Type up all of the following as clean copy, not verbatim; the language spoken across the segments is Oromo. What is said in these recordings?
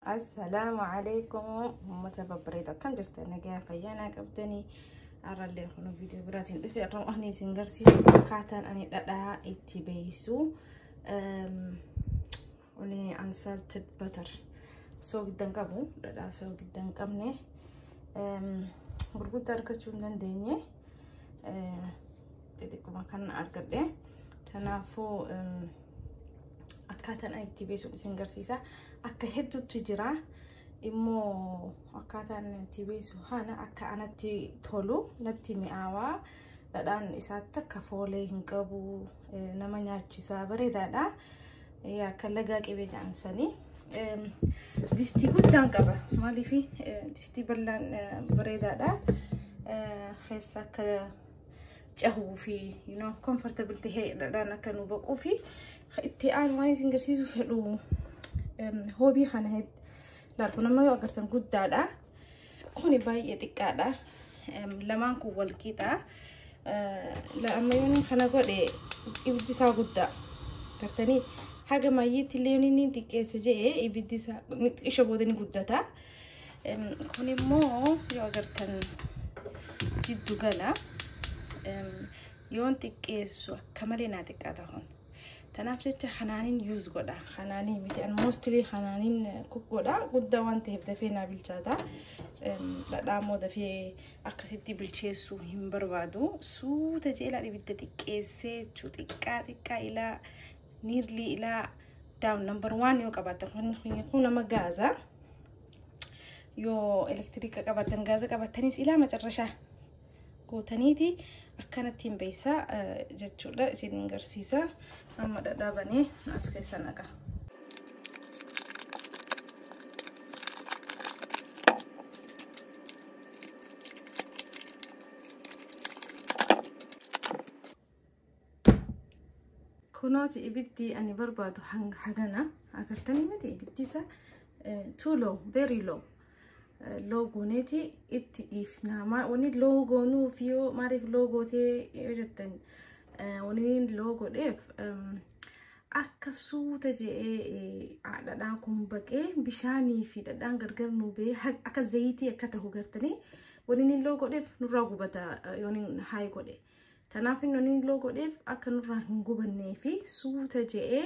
Assalaamu alaikum uummata babbareedu, akkam jirtan? Nagaa fayyaanaa qabdanii? Har'allee kun viidiyoo biraatiin dhufe. Irra ani isin garsiisu akkaataan ani dhadhaa itti beeysu, kuni unsalted butter, soogidda hin qabu, dhadhaa soogidda hin qabne gurguddaa argachuu hin dandeenye, xixiqquma kan argadhe. Kanaafuu akkaataan ani itti beeysu isin garsiisa. Akka hedduutti jira immoo akkaataan itti beeysu kana akka anatti tolu, natti mi'aawaa, dhadhaan isaatti akka foolee hin qabu, nama nyaachisaa, bareedaadha. Akka lagaa qibee jedhansanii. Distii guddaan qaba. Maaliif distii bal'aan bareedaadha. Keessa akka cahuu fi comfortable tahee dhadhaan akka nu baquu fi itti aanu waan isin garsiisuu fedhu hoobii kana laal. Kun amma yoo agartan guddaadha. Kuni baay'ee xiqqaadha. Lamaan kun wal qixa. Amma yoo kana godhe ibiddi isaa guddaa. Gartanii, haga maayyiitti illee inni xiqqeessa jedhee ibiddi isaa xiqqisha booda ni guddata. Kun immoo yoo agartan jiddu gala. Yoon xiqqeessu akka malee naa xiqqaata kun. Tanaaf jecha kanaanin use godha. Kanaanii miti, an mostly kanaanin cook godha. Guddaa waan ta'eef dafee naa bilchaata. Dhadhaa immoo dafee akkasitti bilcheessuu hin barbaadu. Suuta jee ilaa ibidda xiqqeessee jechuu, xiqqaa xiqqaa ilaa nearly ilaa down number one yoo qabaatan. Kun nama gaaza. Yoo elektiriika qabaatan, gaaza qabaatanis ilaa macarrashaa gootaniiti akkanatti hin beeysaa jechuudha, isin garsiisa. Amma dhadhaa banee as keessa naqa. Kunooti ibiddi ani barbaadu hagana agartanii miti? Ibiddi isa too low, very low, low gooneeti itti dhiifna. Wanni low goonuuf yoo maaliif low gootee yoo jettan, wanni low godheef akka suuta je'ee dhadhaan kun baqee bishaanii fi dhadhaan gargar nu ba'ee akka zayitii akka ta'u gartanii. Wanni low godheef nurraa gubata yoon high godhe. Kanaaf inni low godheef akka nurraa hin gubannee fi suuta je'ee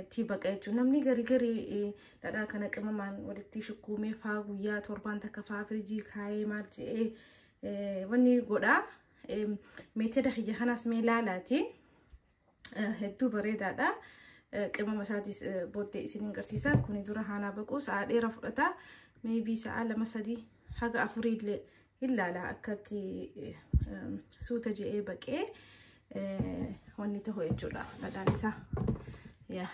itti baqa jechuudha. Namni garii garii dhadhaa kana qimamaan walitti shukkuumee faa guyyaa torbaan takka faa firiijii kaayee maal je'ee wanni godha. Method kiyya kanas mee ilaalaati. Hedduu bareedaadha. Qimama isaatis booddee isin agarsiisa. Kuni dura haanaa baqu sa'a dheeraa fudhata. Maybe sa'a 2, 3 haga 4 illee ilaala akkatti suuta je'ee baqee wanni ta'u jechuudha dhadhaan isaa. Yaa.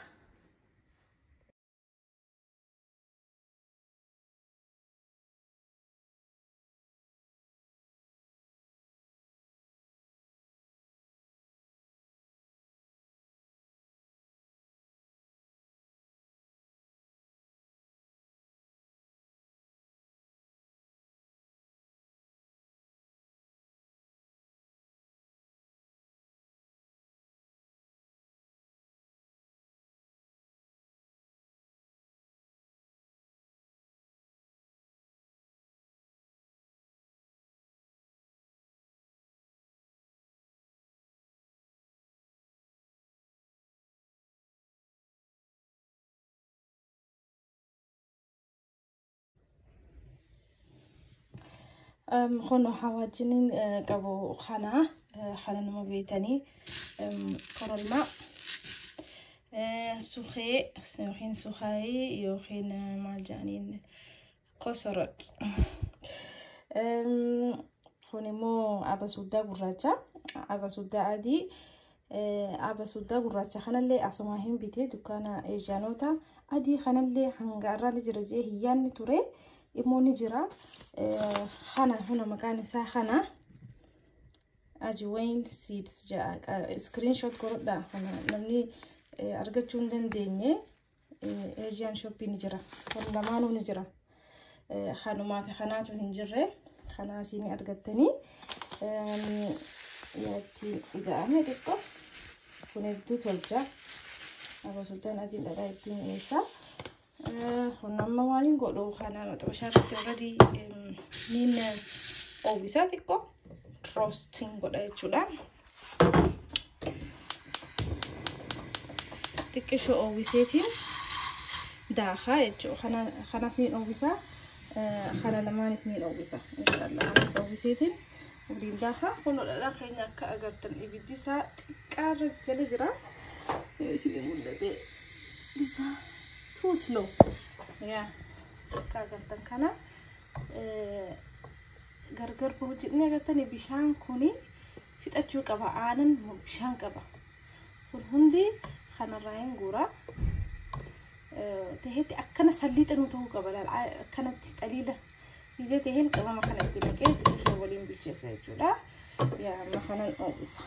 Kun hawaajiniin qabu kana kana nama beektanii korolmaa suqee yookiin suqaayii yookiin maal jedhaniin, kosorot. Kun immoo abasuuddaa gurraacha, abasuuddaa adii, abasuuddaa gurraacha kanallee asuma hin bitee dukkaana Eeshiyaanota. Adii kanallee hanga irraa jira jee hiyyaanni ture, immoo ni jira. Kana huna maqaan isaa kana ajwain seeds jedha. Screenshot godhadha. Kana namni argachuu hin dandeenye Asian shopii ni jira. Kun lamaanuu ni jira. Kanumaa fi kanaatu hin jirre, kanaasii ni argattanii. Yaatti ida'ame xiqqoo kun hedduu tolcha. Abasuuddaan adiin dhadhaa hedduu mi'eessa. Kun amma waan hin godhu kana maxxansa irratti already niin oowwisaa xiqqoo roasting godha jechuudha. Xiqqishoo oowwiseetiin daakaa jechuudha. Kanas niin oowwisaa, kana lamaanis niin oowwisa. Inshaallah kanas oowwiseetiin waliin daakaa. Kun dhadhaa keenya akka agartan ibiddi isaa xiqqaarra jala jira. Isin mul'ate isaa too slow. Yaa akka agartan kana gargar bahu jedhanii agartanii bishaan kuni fixachuu qaba. Aanan bishaan qaba. Kun hundi kanarraa hin guuraa. Taheetti akkana salliixa nu ta'uu qaba. Akkanatti xaliila Gizee taheen qabama kana itti naqee xiqqoo waliin bilcheessa jechuudha. Yaa amma kanan oomisa.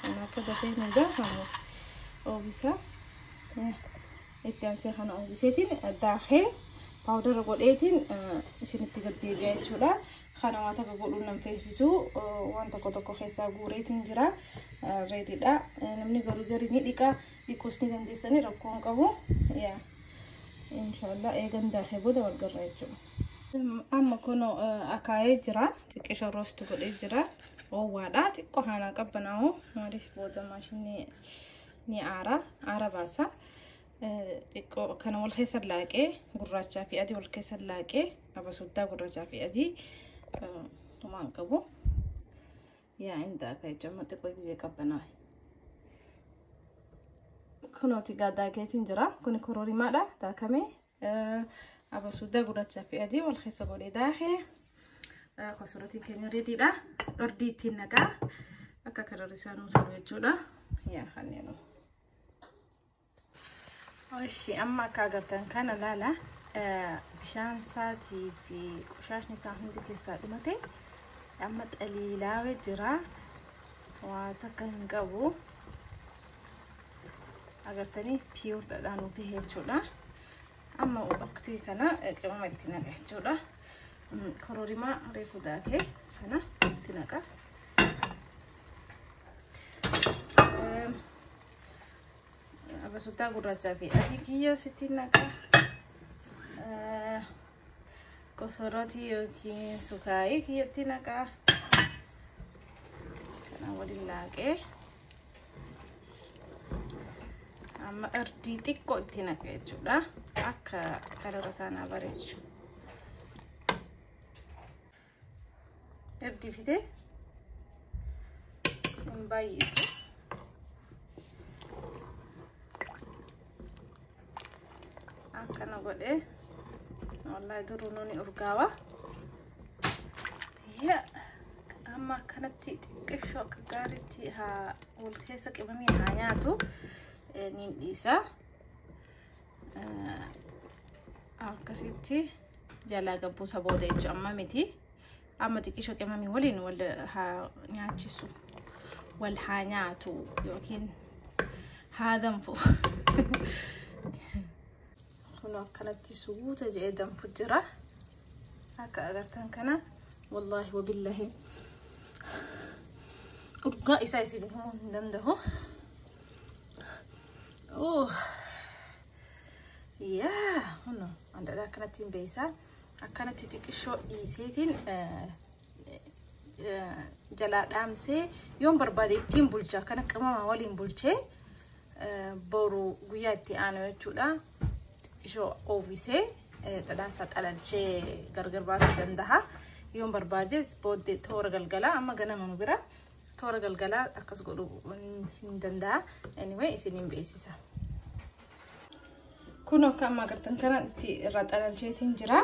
Kana akka dafee nu gaafamu oomisa. Itti aansee kana oomiseetiin daakee paawudara godheetiin isinitti gad deebi'a jechuudha. Kana waan takka godhuun nan feesisu waan tokko tokko keessaa guureetiin jira. Reediidha. Namni garuu garii ni dhiqa. Dhiquus ni dandeessanii rakkoo hin qabu. Yaa inshaallah eegan daakee booda wal garra jechuudha. Amma kun akaayee jira. Xiqqisho roost godhee jira. Oowwaadha. Xiqqoo haanaa qabbanaa'u. Maaliif booda maashinni ni aara. Aara baasa. Xiqqoo kana wal keessa laaqee gurraachaa fi adii wal keessa laaqee abasuddaa gurraachaa fi adii tumaan qabu. Yaa inni daaka jechuudha. Xiqqoo gizee qabbanaa'e. Kunooti gaa daakeetiin jira. Kuni kororimaadha. Daakamee abasuddaa gurraachaa fi adii wal keessa godhee daakee kosorotiin keenya reediidha. Dhordii ittiin naqaa akka kararri isaa nuu tolu jechuudha. Yaa kanneen. Ishi amma akka agartan kana laala bishaan isaatii fi qoshaashni isaa hundi keessaa dhumate amma xaliilaawee jira. Waa takka hin qabu. Agartanii piyuur dhadhaa nuti jechuudha. Amma waqtii kana qimama itti naqa jechuudha. Kororimaa reefu daakee kana itti naqa. Abasuddaa gurraachaa fi adii kiyya sitti naqa. Kosorotii yookiin sukaayii kiyyatti naqa. Kana waliin laaqee amma irdii xiqqoo itti naqa jechuudha. Akka kalara isaa bareechu. Irdii fitee hin baay'isu. Akkana godhee wallahi duruu nuni urgaawa. Yaa amma akkanatti xiqqishoo akka gaariitti haa wal keessa qimamee haa nyaatu niin dhiisa. Akkasitti jalaa gabbuusa booda jechuudha amma miti. Amma xiqqishoo qimamii waliin wal haa nyaachisu. Wal haa nyaatu yookiin haa danfu. Kun akkanatti suuta jedhee danfu jira. Akka agartan kana wallaahi wabillahi urgaa isaa isin himuu hin danda'u. Yaa huno andadha akkanatti hin beeysaa. Akkanatti xiqqishoo dhiiseetiin jalaa dhaamsee yoon barbaade ittiin bulcha. Akkana qimama waliin bulchee boru guyyaa itti aanu jechuudha. Xiqqishoo oowwisee dhadhaa isaa xalalchee gargar baasuu danda'a. Yoon barbaades booddee toora galgalaa amma ganama nu bira toora galgalaa akkas godhuu hin danda'a. Anyway isiniin beeksisa. Kun akka amma agartan kana itti irraa xalalcheetiin jira.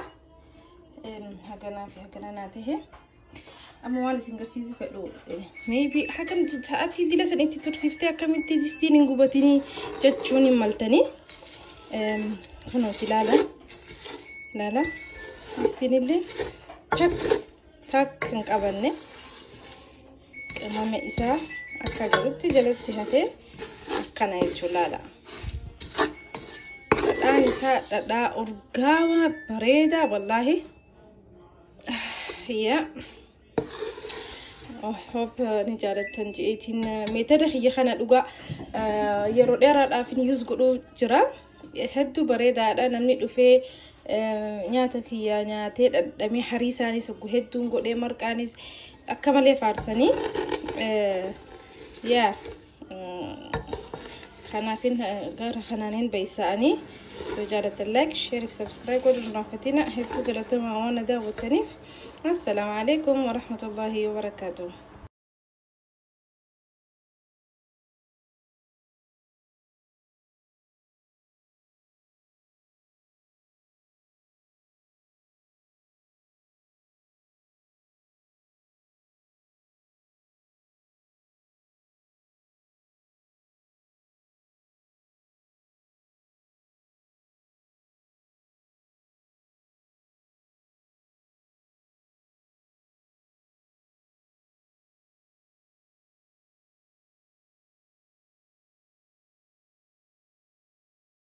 Haganaa fi hagana naa tahe. Amma waan isin garsiisuu fedhu maybe hagam sa'aatii dila san itti tursiiftee akkamitti distiin hin gubatinii jechuun hin maltanii. Kunooti ilaala. Ilaala. Distiin illee takka takka hin qabanne. Qimama isaa akka jirutti jalatti hafee akkana jechuun laala. Dhadhaan isaa dhadhaa urgaawaa bareedaa wallaahi. Yaa. Hope ni jaalattan je'eetiin method kiyya kana dhugaa yeroo dheeraadhaaf ni use godhuu jira. Hedduu bareedaadha. Namni dhufee nyaata kiyya nyaatee dhadhamee hariisaanis hedduun godhee marqaanis akka malee faarsanii. Yaa, kanaafin gara kanaaniin beeksa'anii yoo jaalatan like, share fi subscribe godhuu hin irraanfatina. Hedduu galatooma waan daawwattaniif. Assalaamu alaikum warahmatullaahi wabarakaatuh.